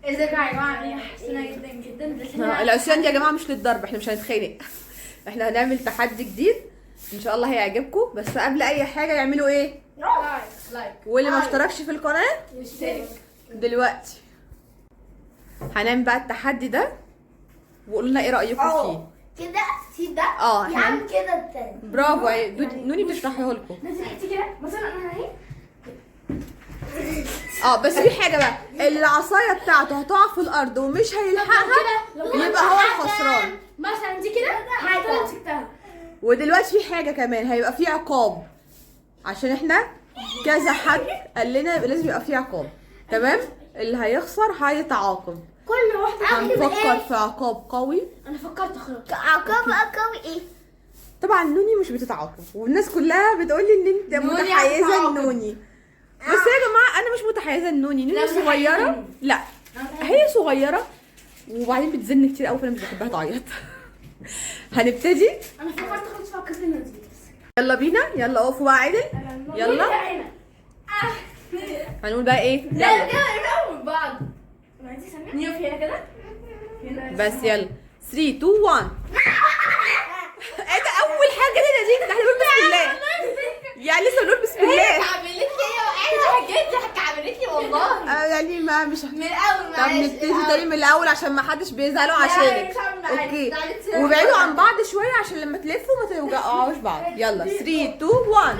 ازيكم يا جماعة، عاملين إيه؟ حسنا جدا جدا. العصيان دي يا جماعة مش للضرب، احنا مش هنتخانق. احنا هنعمل تحدي جديد ان شاء الله هيعجبكم. بس قبل اي حاجة يعملوا ايه؟ like like واللي ما اشتركش في القناة يشترك. دلوقتي هنعمل بقى التحدي ده، وقولوا لنا ايه رايكم فيه. كده سيب ده. احنا يعمل كده التاني. برافو، نوني بتشرحه لكم. لازم تحطي كده مثلا، انا اهي. بس في حاجة بقى، اللي العصاية بتاعته هتقع في الارض ومش هيلحقها يبقى هو الخسران. مثلا دي كده هتطلع مسكتها. ودلوقتي في حاجة كمان، هيبقى في عقاب، عشان احنا كذا حد قال لنا لازم يبقى في عقاب. تمام؟ اللي هيخسر هيتعاقب. كل واحدة هنفكر في عقاب قوي. انا فكرت خلاص. عقاب عقاب ايه؟ طبعا نوني مش بتتعاقب، والناس كلها بتقولي ان انت نوني متحيزه هتتعاقب. لنوني، بس يا جماعة انا مش متحيزه لنوني. نوني لا، متحيزة صغيرة. لنوني. لا هي صغيرة وبعدين بتزن كتير قوي، فانا مش بحبها تعيط. هنبتدي. انا فكرت خلاص في عقاب النادي. يلا بينا، يلا اقفوا بقى عدل. يلا. هنقول بقى ايه؟ لا يلا لا من بعض. نيوف هنا كده. بس يلا 3 2 1. ايه ده؟ اول حاجة كده يا نادين، ده احنا بنقول بسم الله، يعني لسه بنقول بسم الله. عملت لي ايه؟ وقعت عملت لي والله يعني ما مش من الاول. طب نبتدي تاني من الاول عشان ما حدش بيزعلوا عشانك. مش هعمل معاك. okay، تعالي تسيبي. وابعدوا عن بعض شوية عشان لما تلفوا ما توجعوش بعض. يلا 3 2 1.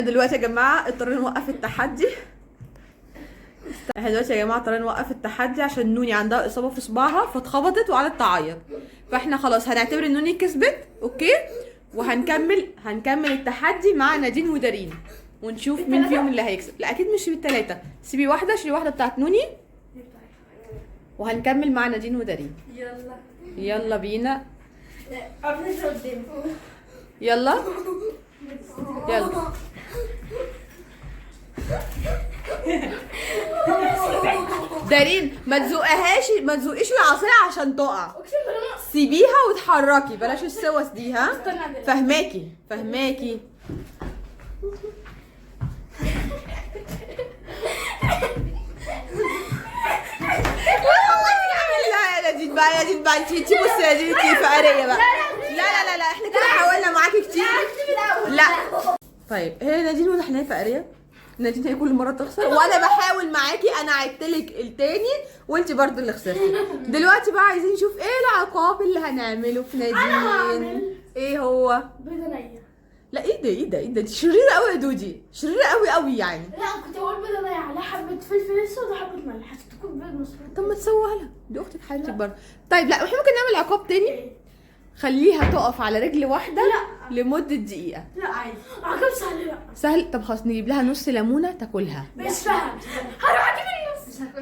دلوقتي يا جماعة اضطرينا نوقف التحدي. احنا دلوقتي يا جماعة اضطرينا نوقف التحدي عشان نوني عندها اصابه في صباعها فاتخبطت وقعدت تعيط، فاحنا خلاص هنعتبر ان نوني كسبت. okay، وهنكمل هنكمل التحدي مع نادين ودارين ونشوف مين فيهم اللي هيكسب. لا اكيد مش بالثلاثة، سيبي واحدة، شيلي واحدة بتاعت نوني، وهنكمل مع نادين ودارين. يلا يلا بينا. قبل قدام. يلا يلا. دارين ما تزقهاش، ما تزقيش العصاية عشان تقع، اقسم بالله. سيبيها وتحركي، بلاش السوس دي. ها استنى عندنا. فهماكي فهماكي. لا يا نادين بقى، يا نادين بقى، انت بصي يا نادين، انت فقريه بقى. لا لا لا لا، احنا كده حاولنا معاكي كتير. لا طيب، هي نادين واضح ان هي فقريه. نادين هي كل مرة تخسر، وانا بحاول معاكي، انا عدتلك التاني وانت برضو اللي خسرتي. دلوقتي بقى عايزين نشوف ايه العقاب اللي هنعمله في نادين. هعمل. ايه هو؟ بيضة نية. لا ايه ده ايه ده ايه ده، دي شريرة قوي يا دودي، شريرة قوي قوي يعني. لا كنت بقول بيضة نية عليها حبة فلفل اسود وحبة ملح عشان تكون بيض مسلوق. طب ما تسويها لها، دي اختك حبيبتك برضه. طيب لا، احنا ممكن نعمل عقاب تاني، خليها تقف على رجل واحدة لا. لمدة دقيقة. لا عادي، عقاب سهل. لا سهل. طب خلاص نجيب لها نص ليمونه تاكلها. مش فاهم، هروح اجيب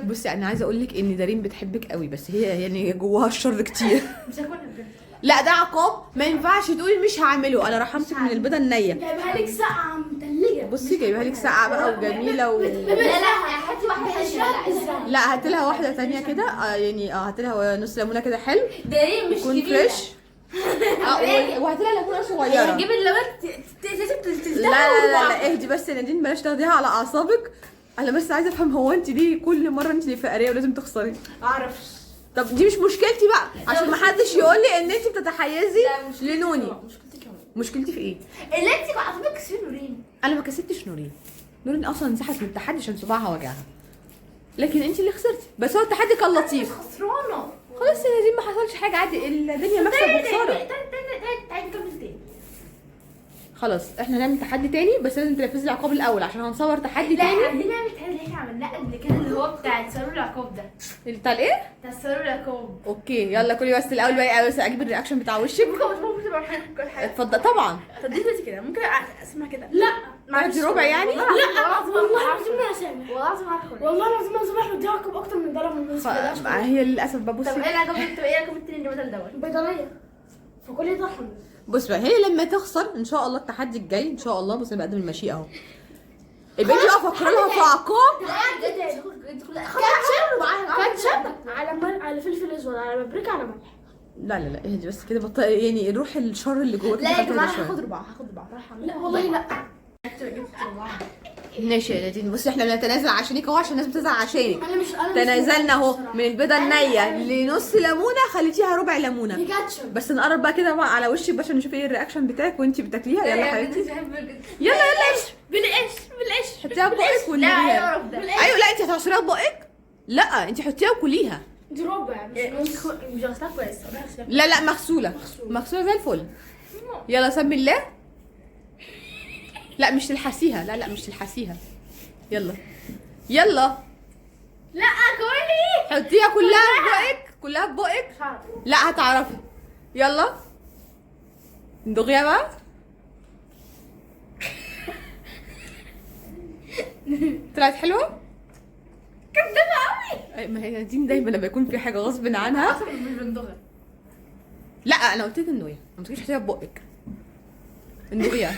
النص. بصي انا عايزه اقول لك ان دارين بتحبك قوي، بس هي يعني جواها الشر كتير. مش هاكلها بجد. لا ده عقاب ما ينفعش تقولي مش هعمله، انا رحمتك من البيضة النية. جايبها لك ساقعة متلجة. بصي جايبها لك ساقعه بقى وجميلة لا لا، هاتي واحدة ثانية. لا هات لها واحدة ثانية كده، يعني هات لها نص ليمونه كده حلو ده مش يكون كبيرة. fresh. وهات لها ليمونه صغيرة. هجيب اللبن. لا لا لا لا، اهدي بس يا نادين، بلاش تاخديها على اعصابك. انا بس عايزه افهم، هو انت ليه كل مرة انت اللي فقريه ولازم تخسري؟ معرفش. طب دي مش مشكلتي بقى، عشان ما حدش يقول لي ان انت بتتحيزي لنوني. مشكلتي كمان. مشكلتي في ايه؟ اللي انت عارفه كسبتي نورين. انا ما كسبتش نورين، نورين اصلا انسحبت من التحدي عشان صباعها وجعها، لكن انت اللي خسرتي. بس هو التحدي كان لطيف. خسرانة. خلاص يا نادين ما حصلش حاجة، عادي، الدنيا مكسب وخسارة. تعالي تعالي تعالي نكمل تاني. خلاص احنا هنعمل تحدي تاني، بس لازم تنفذي العقاب الاول عشان هنصور تحدي لا تاني. عايزين نعمل التحدي اللي احنا عملناه قبل كده، اللي هو بتاع تسرب العقاب ده. بتاع الايه؟ بتاع تسرب العقاب. okay يلا كلي بس الاول بقى، بس اجيب ال reaction بتاع وشك. ممكن تبقى حاجة كل حاجة. اتفضل. طبعا. طب دي دلوقتي كده ممكن اسمع كده. لا تاخدي ربع يعني؟ لا والله العظيم ما سامح، والله العظيم عارفه. والله العظيم ما سامح، ودي عقاب اكتر من ده لما الناس هي للاسف بقى طب بصي ايه العقاب؟ طب ايه العقاب التاني اللي بدل دوت؟ بيضانيه فكل ده حمض. بص بقى، هي لما تخسر ان شاء الله التحدي الجاي ان شاء الله، بص انا بقدم المشيئة اهو، يبقى انت بقى فكري لها في عقاب. كاتشب على على فلفل اسود على بابريكا على ملح. لا لا لا اهدي بس كده، بطل يعني روح الشر اللي جواك. لا يا دخلت جماعة شوية. هاخد ربع، هاخد ربع. لا والله لا. ماشي يا نادين، بصي احنا بنتنازل عشانك اهو، عشان الناس بتزعل عشانك. انا مش تنازلنا اهو من البيضة النية لنص ليمونه، خليتيها ربع ليمونه. دي كاتشب. بس نقرب بقى كده بقى على وشك عشان نشوف ايه ال reaction بتاعك وانتي بتاكليها. يلا حبيبتي، يلا يلا امشي. بالقش بالقش. حطيها في بقك لا ولا؟ اعرف ده. ايوه، لا انت هتعصريها في بقك؟ لا انت حطيها وكليها. دي ربع مش نص. مش غسلها كويس، أنا غسلها. لا لا، مغسوله مغسوله زي الفل. يلا سمي الله. لا مش تلحسيها، لا لا مش تلحسيها. يلا يلا. لا كلي. حطيها كلها في بقك، كلها في بقك. مش عارفه. لا هتعرفي. يلا ندوقيها بقى. طلعت حلوة؟ كدابه قوي. ما هي نادين دايما لما يكون في حاجة غصب عنها. اصلا مش بندغها. لا انا قلت لك النويه، ما تقوليش حطيها في بقك، اندوقيها.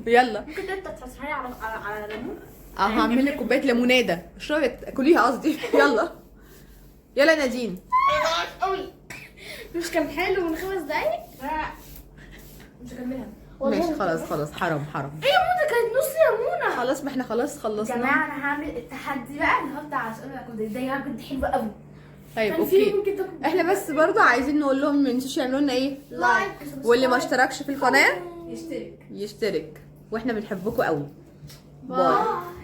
يلا. ممكن انت تعصريها على ليمون. اه هعمل لك كوباية ليموناده، اشربي كليها قصدي. يلا يلا نادين. قوي. مش كان حلو من 5 دقايق؟ لا مش هكملها. ماشي خلاص خلاص، حرام حرام. ايه يا موضة، كانت نص ليمونه. خلاص ما احنا خلاص خلصنا. يا جماعة انا هعمل التحدي بقى اللي هو بتاع سؤال كنت ده يا جماعة، كنت حلوة قوي. طيب كان في okay، ممكن تاكل. احنا بس برضو عايزين نقول لهم ما ينسوش يعملوا لنا ايه، like، واللي ما اشتركش في القناة يشترك. يشترك، واحنا بنحبكم قوي. bye. bye.